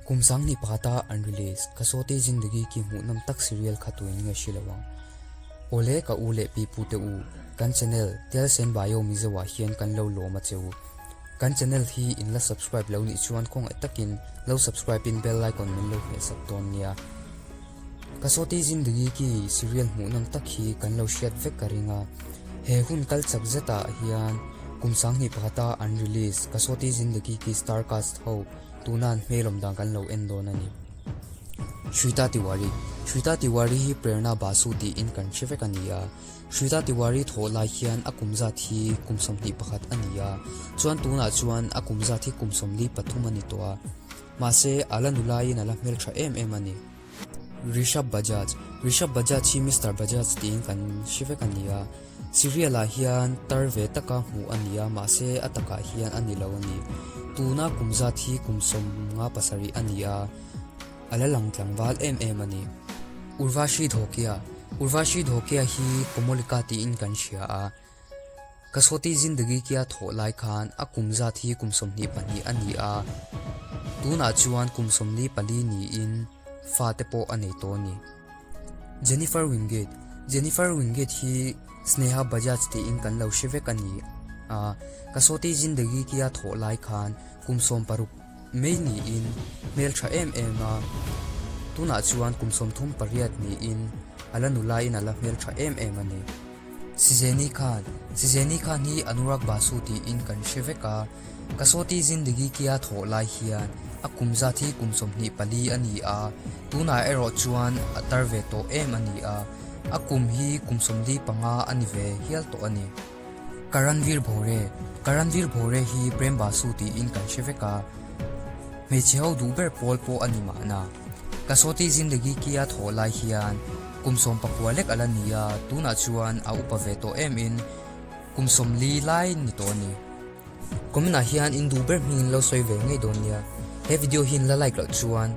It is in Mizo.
Kum 20 pakhata an release Kasauti Zindagi Ki hmuhnawm tak serial kha tuin nge hre lo ang. Awle ka u leh pi pu te u, kan channel Telsen Bio Mizo ah hian kan lo lawm a che u. Kan channel hi in la subscribe lo nih chuan khawngaih takin lo subscribe in bell icon min lo hmeh sak dawn nia. Kasauti Zindagi Ki serial hmuhnawm tak hi kan lo hriat vek ka ring a. He hun kal chak zetah hian kum 20 pakhata an release Kasauti Zindagi Ki star cast ho Tuna an hmelawm dan kan lo en dawn a ni. Shweta Tiwari Shweta Tiwari hi Prerna Basu tiin kan hre vek a ni a. Shweta Tiwari thawh lai hian a kum zat hi kum 21 a ni a, chuan tunah chuan a kum zat hi kum 43 a ni tawh a. Mahse, a la nulaiin a la hmeltha em em a ni. Rishabh Bajaj Rishabh Bajaj hi Mister Bajaj tiin kan hre vek a ni a, serial ah hian tar ve taka hmuh a ni a mahse a takah hian a ni lo a ni. Tuna kum zat hi kum 57 a ni a, a la lang tlangval em em a ni. Urvashi Dhokia Urvashi Dhokia hi Komolika tiin kan hria a, Kasauti Zindagi Kia thawh lai khan a kum zat hi kum 22 a ni a, tunah chuan kum 44 niin fate pawh a nei tawh a ni. Jennifer Winget Jennifer Winget hi Sneha Bajaj tiin kan lo hre vek a ni a, Kasauti Zindagi Kia thawh lai khan kum 16 mai niin hmeltha em em a, tunah chuan kum 38 niin a la nulaiin a la hmeltha em em a ni. Sizeni Khan Sizeni Khan hi Anurag Basu tiin kan hre vek a, Kasauti Zindagi Kia thawh lai hian a kum zat hi kum 24 a ni a, tunah erawh chuan a tar ve tawh em a ni a, a kum hi kum 45 a ni ve hial tawh a ni. Karanvir Bhore Karanvir Bhore hi Prem Basu tiin kan hre vek a, hmeichhe ho duh ber pawl pawh a ni mahna. Kasauti Zindagi Kia thawh lai hian Kum 19 lek a la ni a, tunah chuan a upa ve tawh em in kum 40 lai ni tawh a ni. Comment ah hian in duh ber hming in lo sawi ve ngei dawn nia. He video hi in la like loh chuan.